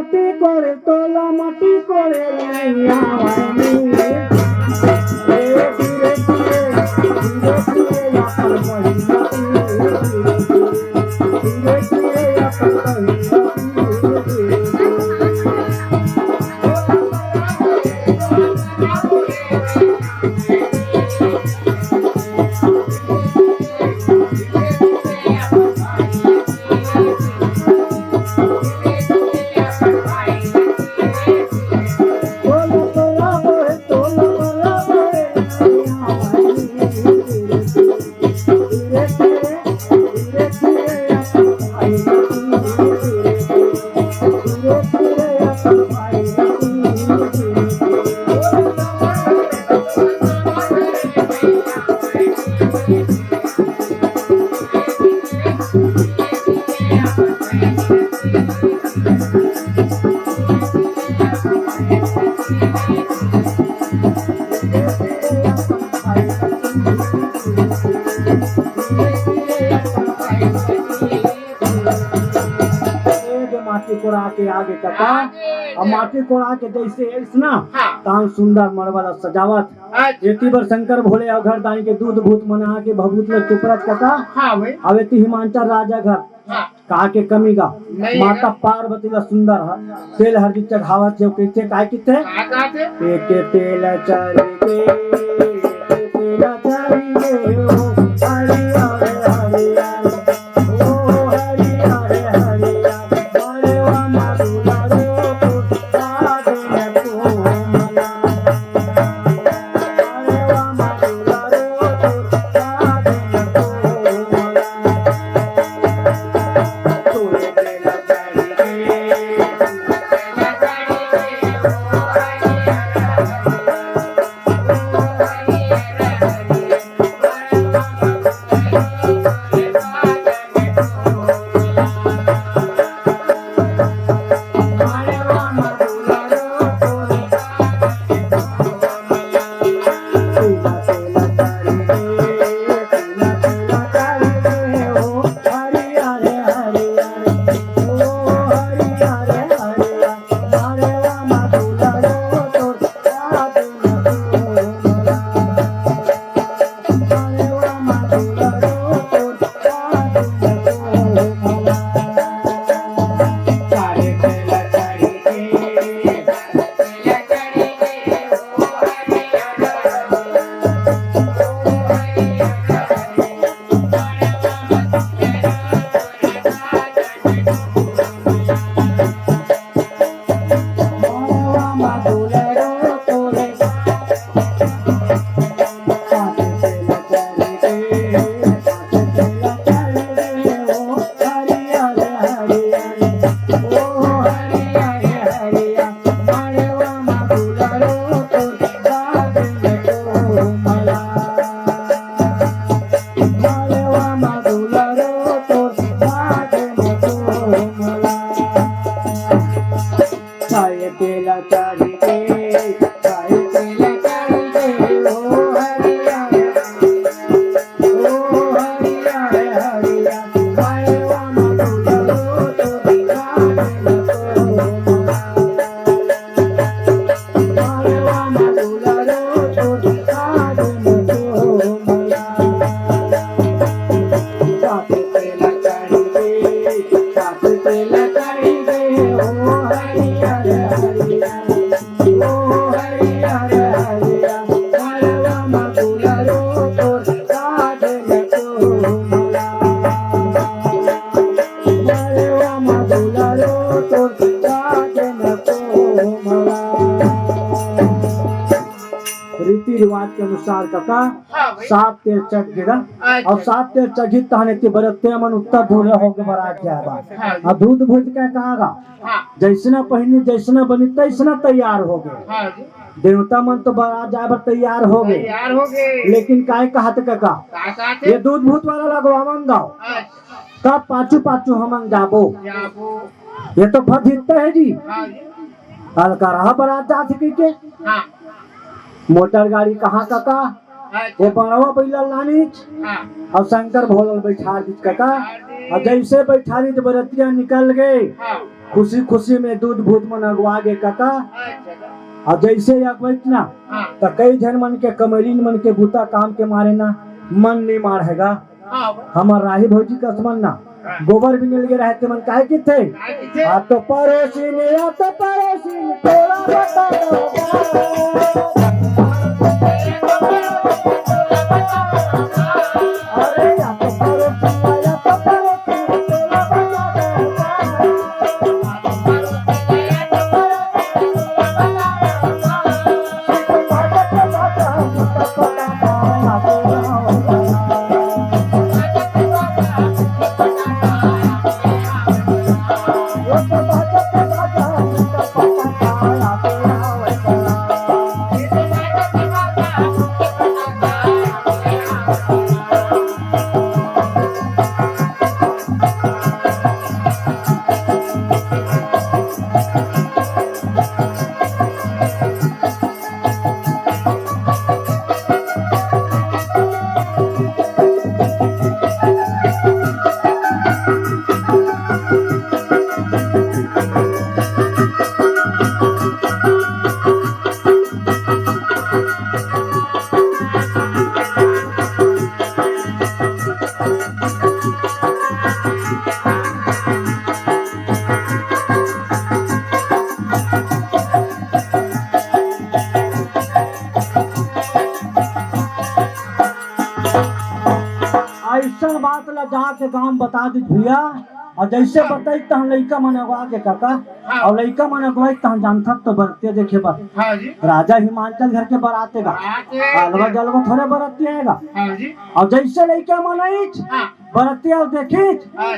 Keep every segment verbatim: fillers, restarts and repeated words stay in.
माटी कोड़े तोला, माटी कोड़े ले आवनी। ए धीरे धीरे, धीरे धीरे अपन बहिनी। धीरे धीरे अपन बहिनी। ए, जो माटी कोड़ा के आगे कका, आगे अब माटी कोड़ा के जैसे ऐस ना, हाँ। तान सुंदर मड़वा ला सजावत। अच्छा। एती बर शंकर भोले अउ घरदानी के दूत भूत मन आके भभूत ले चुपरत कका। हाँ भाई। अब एती हिमांचल राजा घर हाँ। का के कमी गा। नहीं माता है। पार्वती ला सुंदर ह तेल हरदी चढ़ावत हे, कइसे काय किथे? का कहते? एके तेल चढ़ के, एके तेल चढ़ के हो, हरि हरि हरि हरि। रीति रिवाज के अनुसार कका हाँ भाई। सात तेल चढ़ गे गा। अच्छा। अउ सात तेल चढ़ही तहन एती बरतिया मन उत्तर दूर होके बरात जाए बा। हाँ। अउ दूध भूत के कहा गा। हाँ। जैसना पहिनी, जैसना बनी, तैसना तैयार होगे। हाँ जी। देवता मन तो बरात जाए बर तैयार होगे। तैयार होगे। लेकिन काय कहत कका? का कहत? ये दूध भूत वाला लगवावन दाव। अच्छा। तब पाछू पाछू हमन जाबो। जाबो। ये तो फजित्ता हे जी। हाँ जी। अलकरहा बरात जात हे कहिके। हाँ। मोटर गाड़ी कहाँ कका? हाँ। वो बड़वा बइला लानिच। हाँ। अउ शंकर भोला ल बइठार दिस कका। हाँ जी। अउ जइसे बइठारिच बरतिया निकल गे। हाँ। खुशी खुशी में दूत भूत मन अगवा गे कका। अच्छा। अउ जइसे अगवइस ना, हाँ। त कई झन मन के कमरिन मन के बुता काम के मारे ना मन नइ माढ़े गा। हाँ। हमर राही भौजी कस मन ना, हाँ। गोबर भी मिल गे रहे ते मन काहे किथे? काहे किथे? आ तो पड़ोसी ने, आ तो पड़ोसी ने, तोला बता दो। अरे, आ तो पड़ोसी ने, आ तो पड़ोसी ने, तोला बता दो। अइसन बात ला जाके गांव बता दीस भैया। अउ जइसे बताइस तहन लइका मन अगवा गे कका, हाँ। अउ लइका मन अगवाइस तहन जानथस तो बरतिया देखे बर। हाँ जी। राजा हिमांचल घर के बरात हे गा। बरात हे। अलवा जलवा थोरे बरतिया हे गा। हाँ जी। अउ जइसे लइका मन आइस, हाँ। बरतिया देखिस, हाँ।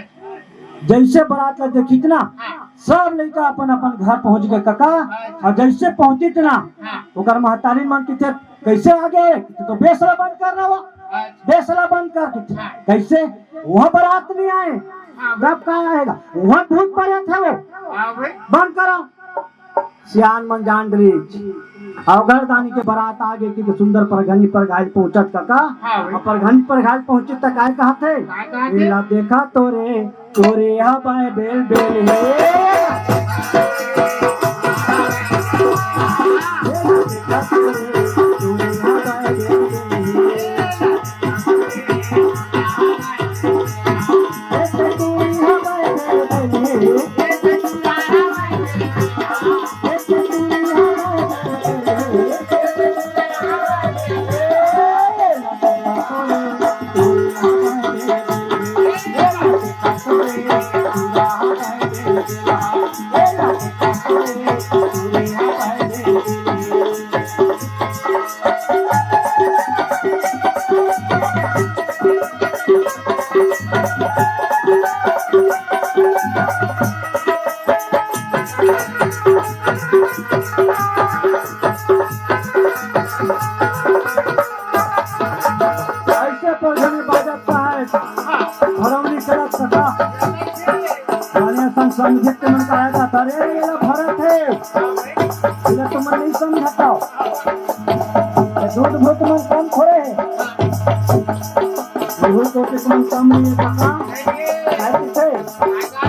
जइसे बरात ला देखिस ना, हाँ। सब लइका अपन अपन घर पहुंच गे कका। अच्छा। अउ जइसे पहुंचिस ना, हाँ। ओकर महतारी मन किथे, "कइसे आ गे? तो बेस ला बंद कर ना वो, अच्छा। बेस ला बंद कर।" किथे, हाँ। "कइसे? वहाँ बरात नइ आए, हाँ। तब का आएगा? वहाँ भूत परेत हे वो, हाँ भाई। बंद करो।" सियान मन जान डरिस। अउ घरदानी के बरात आ गे कि सुंदर परघनी परघाइल पहुंचत कका। हाँ भाई। अउ परघनी परघाइल पहुंचिस त काय कहत हे? काय कहत हे? "एला देखा तो रे, तोरे हवाए बेल बेल हे।" अइसे परघनी बाजत हे, भरौनी करत कका। गाने संग संगीत के मन का आएगा, "अरे, ये ला भरत हे।" इला तुमन नइ समझत हो। ये दूत भूत मन कम थोरे हे। इहू कोती के मन कम नइ हे कका। काय पूछे?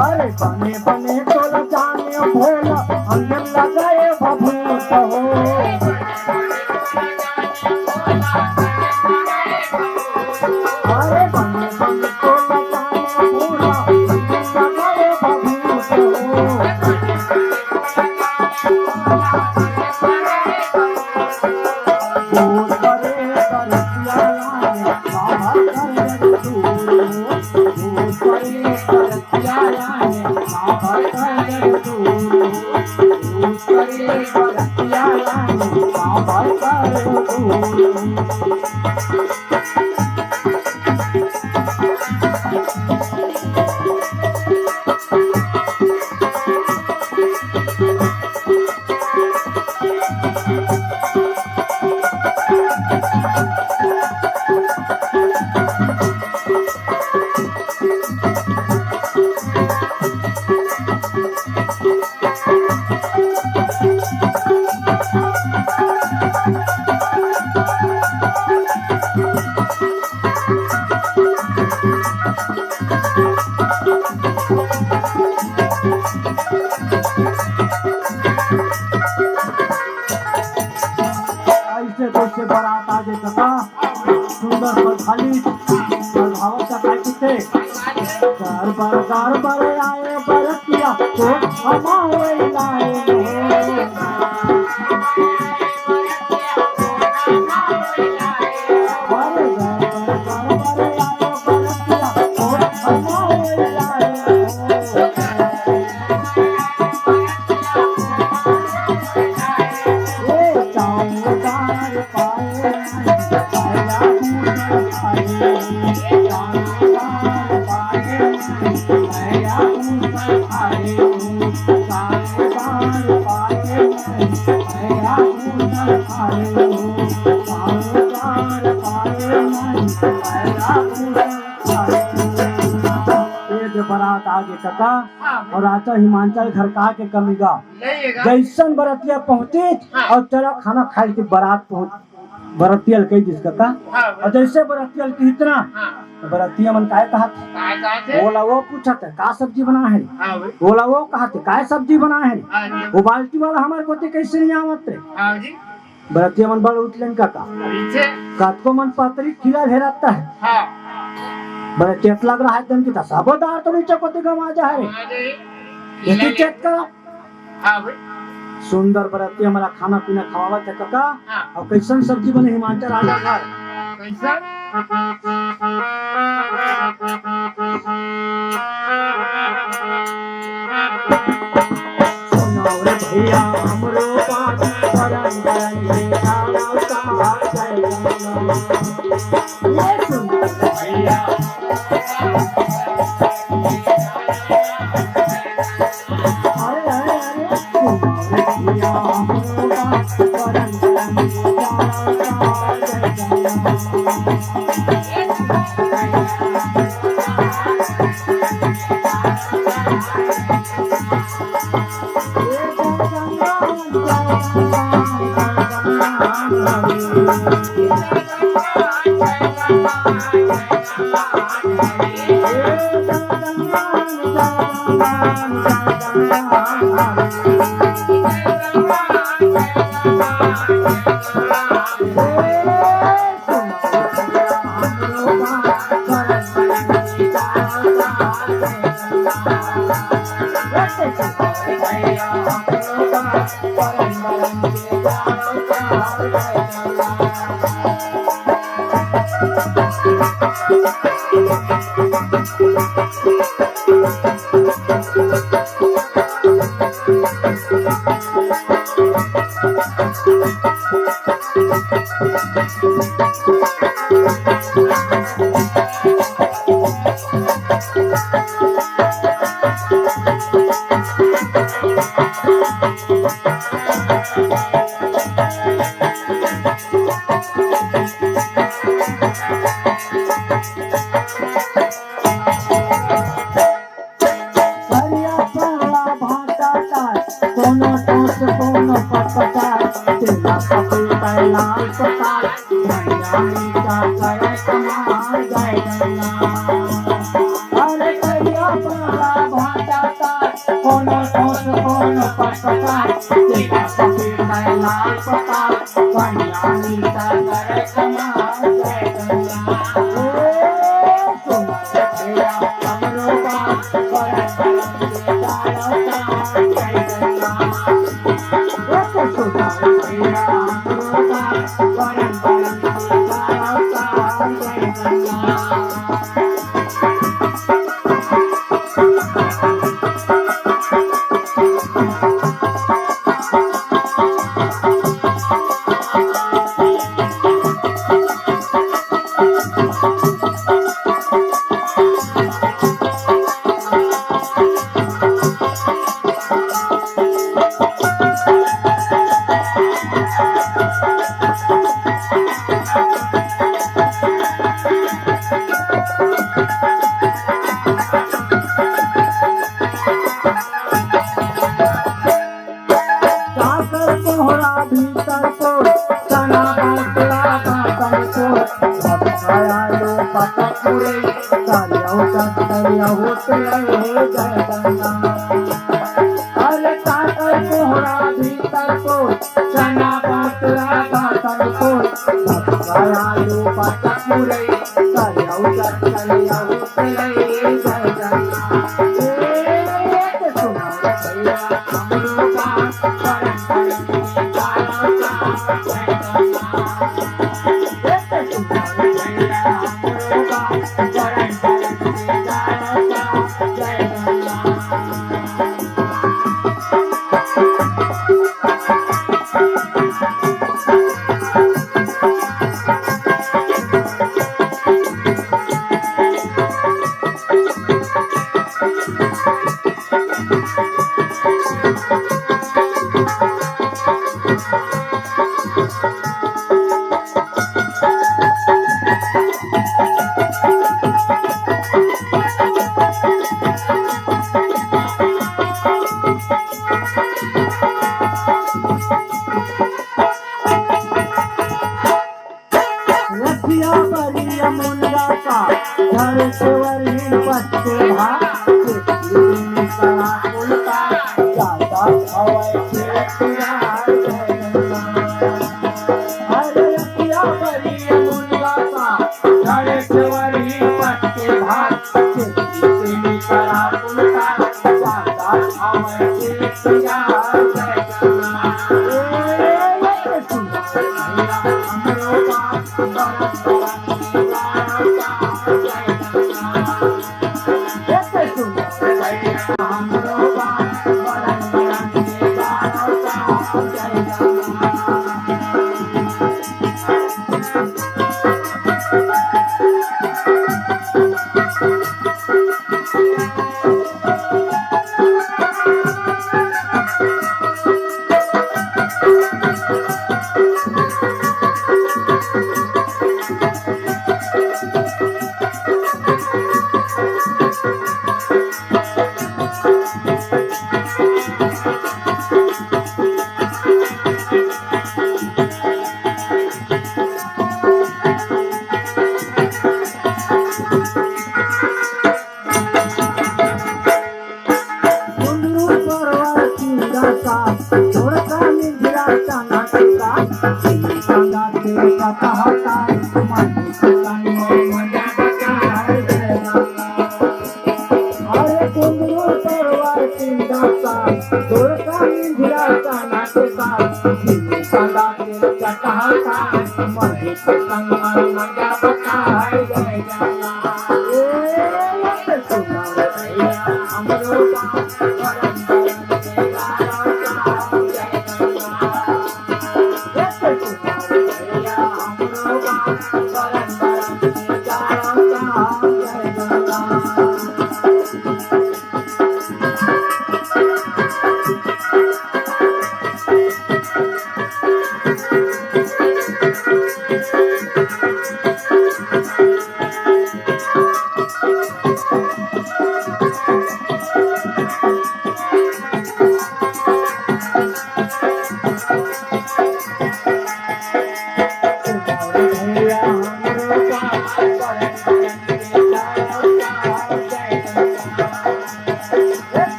अरे बने बने तोला जाने भोला, अंदर लगाए भभूत हो। अरे बने बने तोला जाने भोला, अंदर लगाए भभूत हो। बरात आगे कका, सुंदर पर खाली, पर भावत का काय किथे? घर बर, घर बर आए बरतिया, तो हमारे लाए हो। अरे घर बर, घर बर आए बरतिया, तो हमारे लाए हो। ये जो बारात आगे कका, हाँ। और आचा हिमांचल घर का के कमी गा। नहीं है गा। जैसन बरतिया पहुंचिस हाँ। और चला खाना खाए के बारात पहुंच, बरतिया ल कही दिस कका। हाँ भाई। और जैसे बरतिया ल कही इतना, हाँ। तो बरतिया मन काय कहत? काय कहत हे? ओला वो पूछत हे, "का सब्जी बना है?" हाँ भाई। ओला वो कहत हे, "काय सब्जी बना है?" हाँ जी। वो बाल्टी वाला हमारे कोती कैसे नहीं आवत रे? हाँ जी। बरतिया मन बड़ उठलेन कका। पीछे। कतको मन पतरी खिला घेरत हे। हाँ। बड़े चेत लग रहा है एकदम कि त सबो दार तो नीचे कोती गमा जा है। हाँ जी। ये तो चेत करो। हाँ भाई। सुंदर बरतिया मन ला खाना पीना खवावत हे कका। हाँ। और कैसन सब्जी बने हिमांचल राजा घर? कैसन? सुनो रे भैया हमरो बात, बरन बरन ये गाना का जय जय। ये सुनो रे भैया। करिया काला भाटा का, कोनो ठोस कोनो पटपटा, तेला सफेद लाल पता, भैया ईटा करे कमाल गए गंगा। अरे करिया काला भाटा का, कोनो ठोस कोनो पटपटा, तेला सफेद लाल पता, भैया ईटा करे कमाल गए गंगा। ओ, काकर कोहरा भीतर को, चना बाटला बाटन को, भटकाया लो पटक रे, करियो करियो होत रहे जय गंगा। अरे काकर कोहरा भीतर को, चना बाटला बाटन को, रखिया बरिया मुनगा का, घर से वरी पत्ते भाग, चिट्ठी निकला उल्टा, जाता हवाई से प्यार करना। अरे रखिया बरिया मुनगा का, घर से वरी पत्ते भाग, चिट्ठी निकला उल्टा, जाता हवाई से प्यार करना। ए, कुंदरू परवर चिंदा का, थोड़ा सा निंदिया चना का, चिंदा के पता होता, मन की तन में मजा बता है। अरे कुंदरू परवर चिंदा का, थोड़ा सा निंदिया चना का, चिंदा के पता होता, मन की तन में मजा बता है।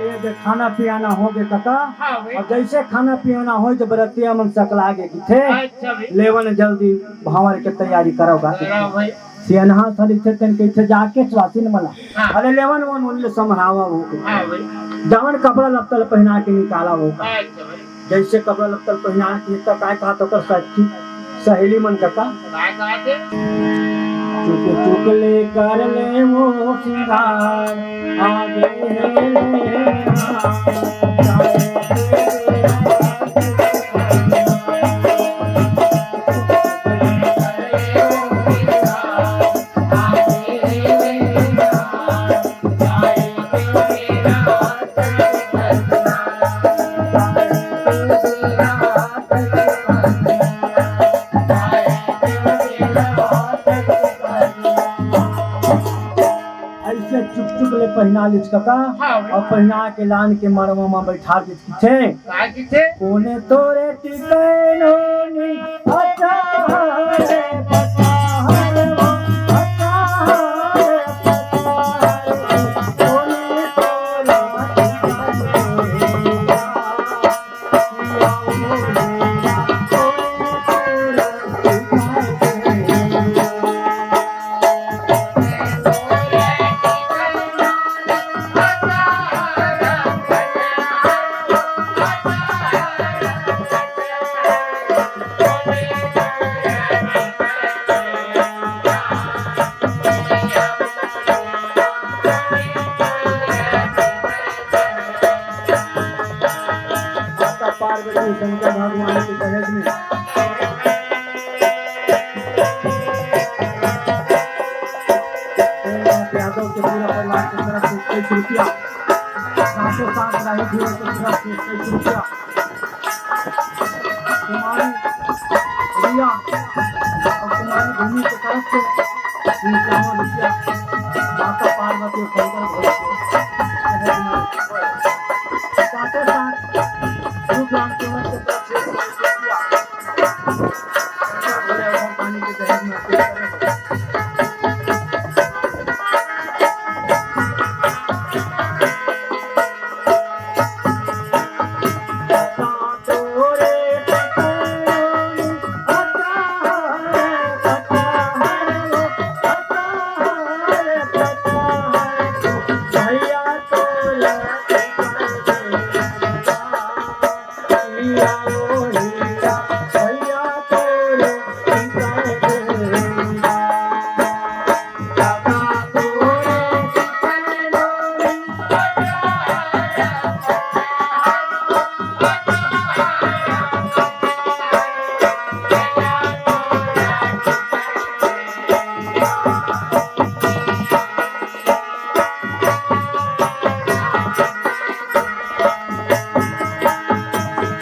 ये दे खाना पियाना हो गे कका। हाँ भाई। अउ जइसे खाना पियाना हो, जब बरतिया मन सकला गे किथे, अच्छा भाई। लेवन जल्दी भांवर के तैयारी करव गा। करव भाई। सियनहा सर इथे तेन कहिथे जाके सुवासिन मन ला। हाँ। अरे लेवन वन उन ले समझावा हो। हाँ भाई। जवन कपड़ा लत्ता ल पहिना के निकाला हो। अच्छा भाई। जइसे कपड़ा लत्ता ल पहिना के त काय कहत ओकर सखी सहेली मन कका। काय कहत हे? चुक चुक ले कर ले वो सिंगार, आगे है लेना। अइसे चुक चुक ले पहिना लिच कका, हाँ भाई। अउ पहिना के लान के मड़वा म बइठार दिस किथे। का किथे? कोने तोरे टिकैन होनी, अच्छा रे पताहर हो, अच्छा रे पताहर हो, कोने तोरे टिकैन होनी। माता पार्वती शंकर भगवान के दहेज में सोमनाथ यादव के पूरा परिवार के तरफ से इक्कीस रुपया, सातों सात राही भैया के तरफ से इक्कीस रुपया, कुमारी रिया और कुमारी भूमि के तरफ से इक्यावन रुपया माता पार्वती शंकर भोले के दहेज में। सातों सात ग्रुप राम सेवक के तरफ से इक्कीस रुपया शंकर भोले और पानी के दहेज में अर्पित करें।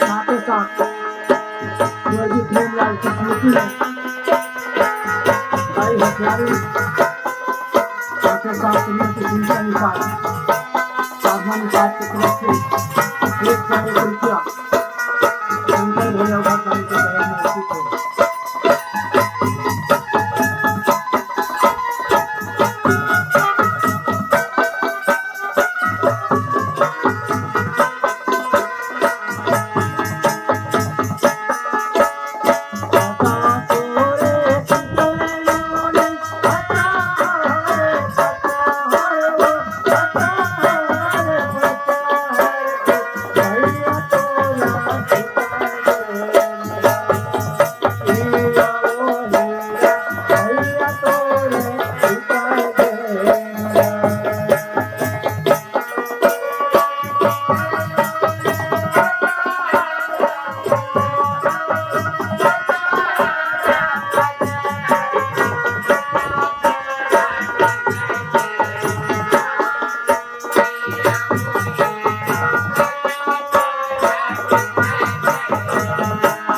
साथ ही साथ स्वर्गीय प्रेमलाल की स्मृति में भाई हथियारी साथ ही साथ प्रेम की स्मृति के अनुसार साधना निषाद की तरफ से एक सौ एक रुपया शंकर भोले और भगवान के चरण में अर्पित है।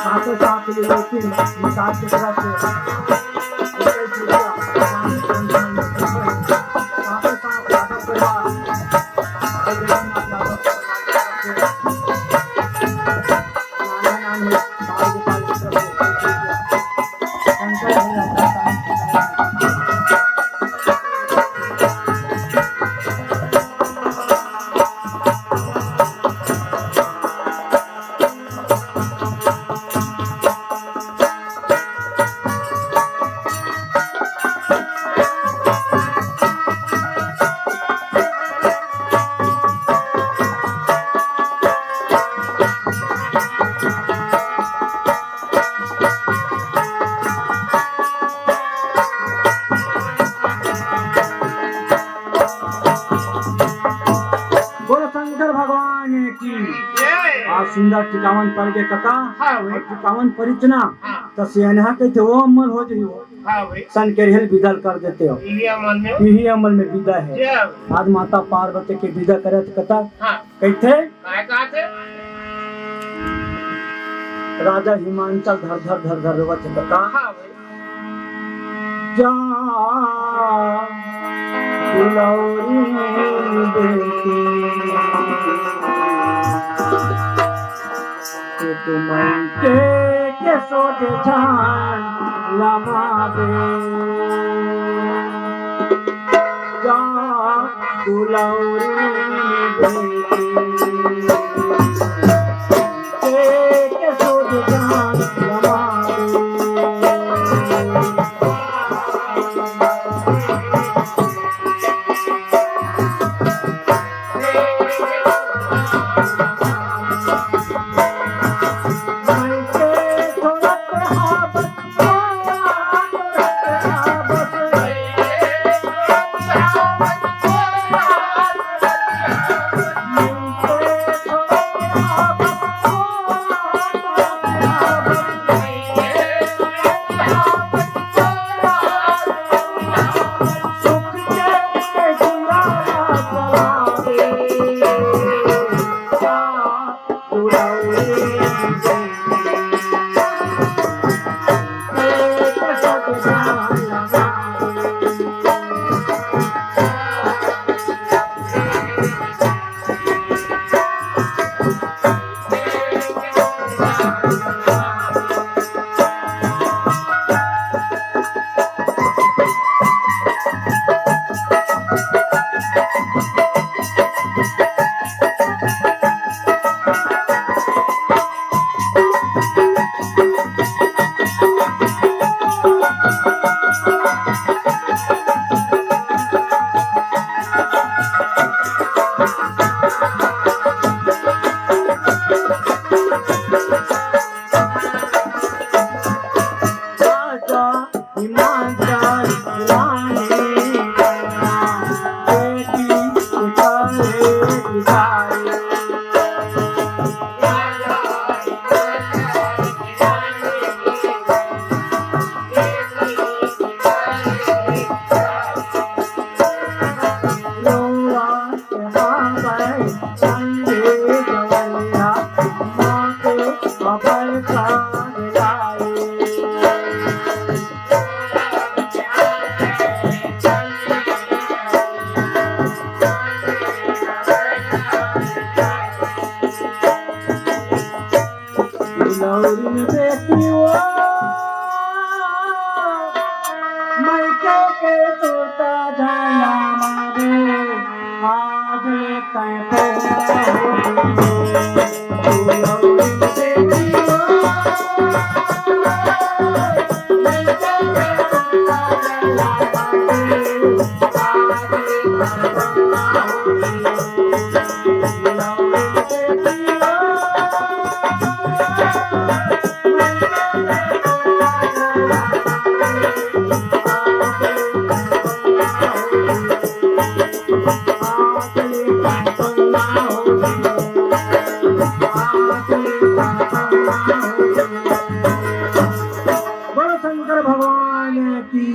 साथों साथ ये लोग भी निकाल के तरफ से इक्कीस रुपया साथों साथ यादव परिवार और जगन्नाथ यादव परिवार की तरफ से नाना नानी बाल गोपाल की तरफ से इक्कीस रुपया। बोलो शंकर भगवान की। जय। आज सुंदर टिकावन पर के कथा हाँ भाई। और टिकावन परिचना। हाँ। तो सियानहा कहते वो अमल हो जाई हो। हाँ भाई। सन के रहल विदा कर देते हो। यही अमल में। यही अमल में विदा है। जय। आज माता पार्वती के विदा करे तो कथा हाँ। कहते। काय कहते? राजा हिमांचल धर धर धर धर रोवत हे कथा। हाँ भाई। जा दुलौरी तुमन के, के सोच जान लमावे। जा दुलौरी बेटी, के, के सोच जान लमावे। लौरी बेटी वो, मैं के, के तोता जाना मारे, आज ले तैं पैदा हो। बोलो शंकर भगवान की।